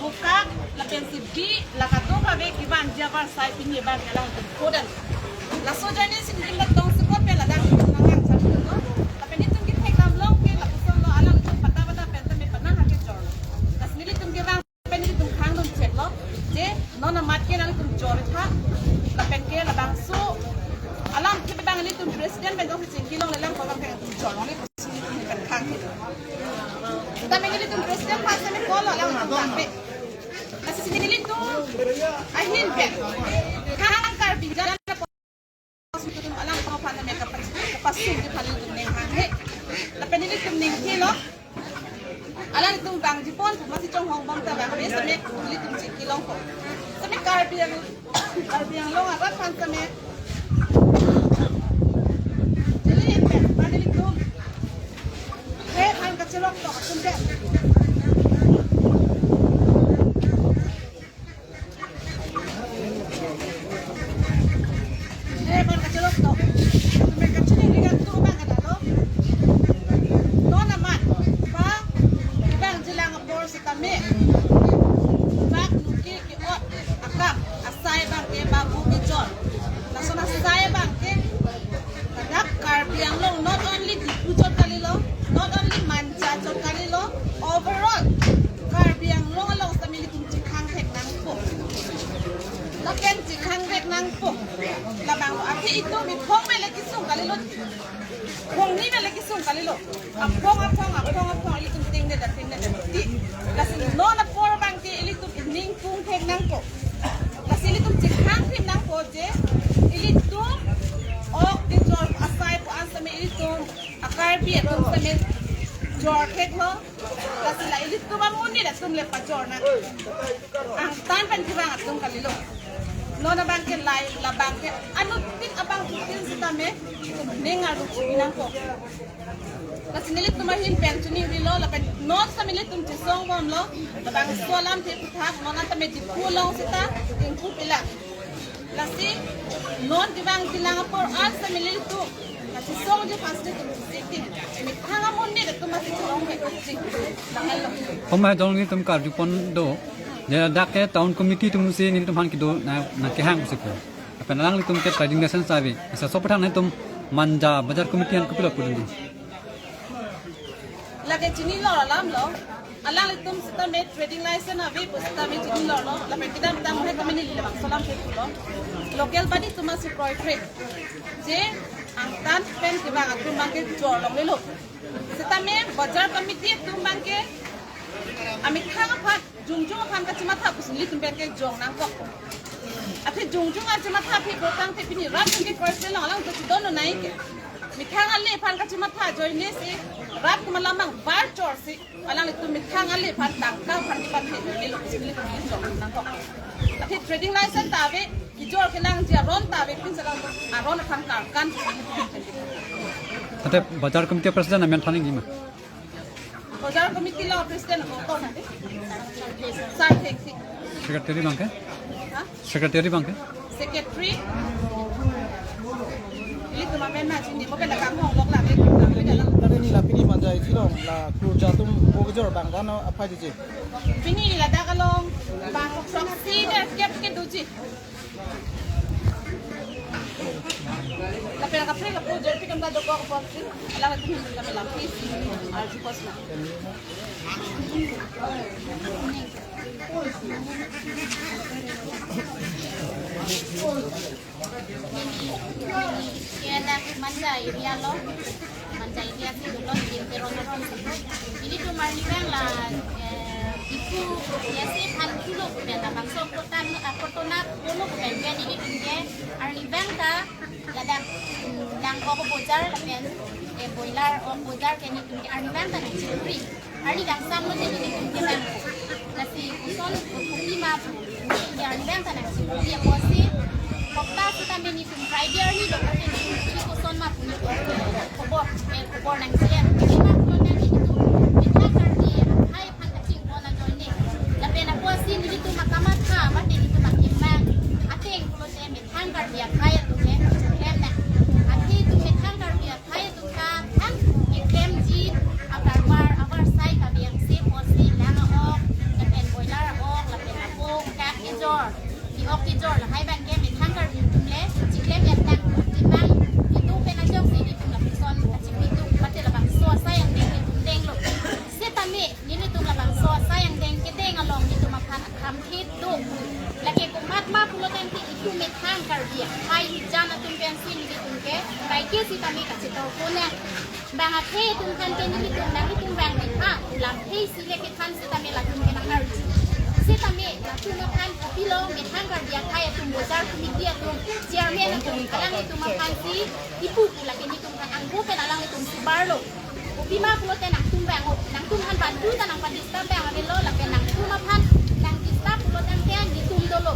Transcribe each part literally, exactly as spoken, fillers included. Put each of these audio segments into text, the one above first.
bukak, lapensi bi, la kadokave kevanji avarsai pini abang ke alangtum kodan. Laso ajoine si nelitum ta tongsekot pen ladak nanglang sar lo. Lapen nelitum kethek damlong ke lapuson lo, alangtum patta patta pen tame panang ha kejor. Lasi nelitum kevang pen nelitum khangdun chek lo. Je non amat ke nangtum jor tha. Lapen ke labangso alam ke abang nelitum president pen jongsi chingki longle lang ko abang ke nangtum jor longle pusi nelitum pen khang ke. Sitame nelitum president aphan sitame call lo alangtum tangte. Lasi nelitum ahin pen khang Karbi jan alam aphan tame kapas-, kapasung ke aphan nelitum ning hanghe. Lapen nelitum ningje lo. Alanglitum vangji pon, masi chonghong bom ta vangve sitame nelitum chingki longpo. Sitame Karbi Ang-, Karbi Anglong arat aphan sitame. Chili hin pen, mane nelitum. He, han kachelok tok, atum pen. Eh, ban kachelok tok. Tumben kachelok ringan tu bang ada lo. Non amat, ba, bang jilang apor sitame. Bak nuki ki ot, akam, asai abang ke babu kejor. Lason asai abang ke, ladak Karbi Anglong, not only Diphu chot kalilo, not only Manja chot kalilo, overall, Karbi Anglong along sitame nelitum chekhang thek nangpo. Lapen chekhang thek nangpo. Labang lo, athe itum iphong mele kesung kalilo. Phongni mele kesung kalilo. Aphong, aphong, aphong, aphong, ilitum tingde da, tingde da, ti. Lasi non apor abang ke ilitum ningkung thek nangpo. Lasi ilitum chekhang thek nangpo je, ilitum ok kejor asai pu-an sitame ilitum a-Karbi atum sitame jor thek lo. Lasi la ilitum amonit atum le pajor nang. Angtan pen kevang atum kalilo. Non abang ke lai, labang ke anuttin abangphutin sitame itum ning arlu chibi nangpo. Lasi nelitum ahin pen choningri lo, lapen non sitame nelitum chesong bom lo, labangso alamthe aphuthak, non sitame Diphu along seta ingku pila. Lasi non kevang jilang apor an sitame nelitum. Lasi songji first day tum sitame. Methang amonit atum masi chelong me ching. Lahelo. Homa jong nelitum karju pon do. Ladak ke town committee atum si nelitum aphan kedo na, nangkehang pusi pu. Lapen alanglitum ke trading license ave. Asa sopo than nelitum Manja Bazar Committee aphan kopilo pudun di. Lake chinilo alam lo. Alanglitum sitame trading license ave pu sitame chinilo lo. Lapen kedamtang he kami neli labangso alamthe pulo. Local body atum masi kroikre. Je angtan pen kevang atum abang ke jor longlelo. Sitame bazar committee atum abang ke amethang aphan jongjong aphan kachematha pusi nelitum pen ke jong nangkok. Athe jongjong achematha aphi kotangte pini rat atum ke question alangtum chedon nangji ke. Methang ale aphan kachematha ajoine si rat atum alam abang var chor si alanglitum methang ale aphan tangka aphan kepathe ajoine lo pusi nelitum pen jong nangkok. Athe trading license ta ave, kejor kenangji aron ta ave, pinsi alangtum aron aphan karkan. Athe bazar committee president amen than nangji ma? Bazar committee lo president ako to. Sar thek thek. Secretary abang ke? Ha? Secretary abang ke? Secretary. Ilitum amen ma chini, mo pen kanghon lok lake. Lake ni la pini Manja isi along la kurja atum bo kejor abang kan aphai diji. Pini ladak along bang sok si der kep ke doji. Lapen kaprek kaprek jor pikam ta dokok apotsi, alanglitum kami lapi arju kosna. Kela Manja area lo. Manja area si dolo, Teron lo. Ilitum arnivang la, eh, Diphu area si aphan thulo pu pen labangso kota, ah, kota na kono pu pen pen ilitum ke arnivang ta ladak, mm, lang ok bojar lapen, eh, boiler ok bojar ke nelitum ke arnivang ta nangchikri. Arni kangsam lo te nelitum ke nang. Lasi koson kopi ma pu, nelitum ke arnivang ta nangchikri apotsi, hopta sitame nelitum Friday arni lo, koson ma pu nelitum khobor, eh, khobor nang-share. Kopi ma pulote nelitum methang Karbi akhei aphan kachingpon ajoine. Lapen apotsi nelitum akamatha, mate nelitum akemang ateng pulote methang Karbi akhei atum ke klem nang. Athe itum methang Karbi akhei atum ta than keklemji akarbar, avarsai kavangse apotsi lang ok, lapen boiler Sitame kachetor konang. Bang athe atum aphan ke nelitum nanglitum bang methang lamthe isi le kethan sitame latum ke nang-arju. Sitame latum aphan kopilo methang Karbi akhei atum bojar committee atum chairman atum alanglitum aphan si ipu pu lake nelitum aphan angko pen alanglitum subar lo. Kopima pulote nangtum bang o, nangtum aphan bantu ta nang padisturb bang avelo, lapen nangtum aphan nang disturb pulo tangte nelitum dolo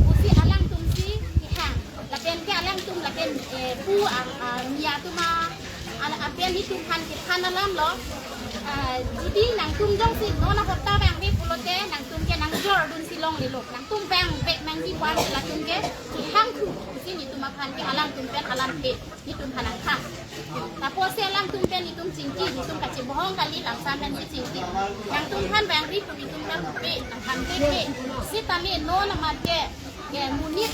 pusi alangtum si kehang. Lapen ke alangtum lapen, eh, pu ang, ah, mi atum a, ala apen nelitum aphan kethan alam lo. Ah, jodi nangtum jongsi non ahormu ta bang ave pulote nangtum ke nangjor dunsi longlelo. Nangtum bang vek nangji pu-an ke latum ke kehang thu pusi nelitum aphan ke alangtum pen alamthe nelitum aphan nangthan. Lapusi alangtum pen nelitum chingki, nelitum kachebohong kali, lamsam pensi chingki. Nangtum aphan bang ri pu nelitum nangpi, nangthan pe pe. Sitame non amat ke, ke monit,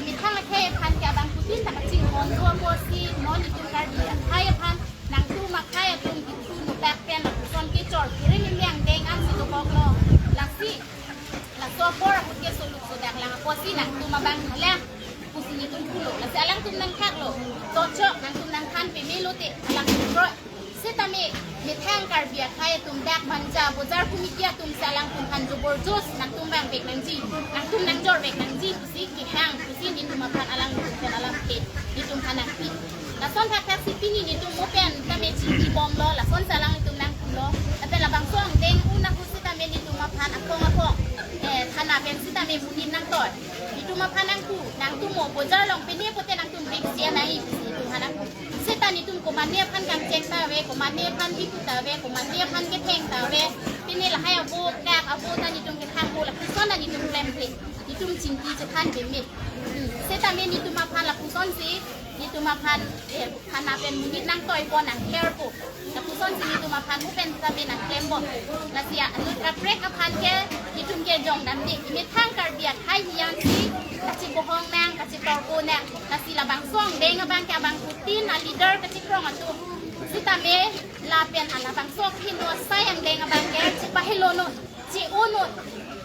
methang akhei aphan ke abangphutin ta kachinghon do apotsi non nelitum Karbi akhei aphan nangtum akhei atum kithu nopak pen lapuson kechor kiri mimyang deng ansi dokoklo. Lasi laso apor ahut ke soluk sodak lang apotsi nangtum abang halang pusi nelitum pulo. Lasi alangtum nangthaklo. To chok nangtum nangthan peme lote alangtum kroi. Sitame methang Karbi akhei atum dak banja bojar committee atum si alangtum aphan jobor jos nangtum bang vek nangji, nangtum nangjor vek nangji pusi kehang pusi nelitum aphan alangtum pen alamthe nelitum aphan nangpi. Lason thakthak si pini nelitum mo pen tame chingki bomlo, lasonsi alanglitum nangpulo. Lapen labangso angdeng un ahut sitame nelitum aphan akong akong, eh, thana pen sitame monit nangtoi. Nelitum aphan nangpu, nangtum mo bojar along pine pote nangtum risk ya nai, nelitum aphan nangpu. Seta nelitum komatne aphan kangcheng ta ave, komatne aphan hipu ta ave, komatne aphan ketheng ta ave. Pine lahai avo, kak avo ta nelitum kethang avo, lapuson ta nelitum klemkle. Nelitum chingki chethan peme. Hmm. Sitame nelitum aphan lapusonsi, nelitum aphan, eh, thana pen monit nangtoipo, nangtherpo. Lapusonsi nelitum aphan mo pen sitame nangklembom. Lasi anut kaprek aphan ke nelitum ke jongdamde. Methang Karbi akhei hian si kachebohong nang, kachetor konang. Lasi labangso angdeng abang ke abangphutin a leader kachekrong atum. Sitame lapen labangso kehingno asai angdeng abang ke chepahelo non, che-o non.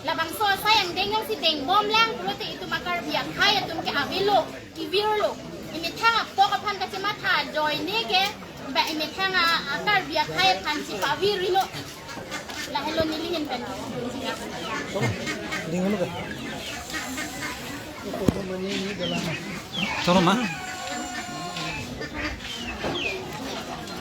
Labangso asai angdeng jongsi dengbom lang pulote itum a Karbi akhei atum ke avelo, ivirlo. Imethang apok aphan kachematha ajoine ke ba imethang a, a Karbi akhei aphan chepavir-ilo. Lahelo neli ahin pen. Ding ano ka? Choro ma?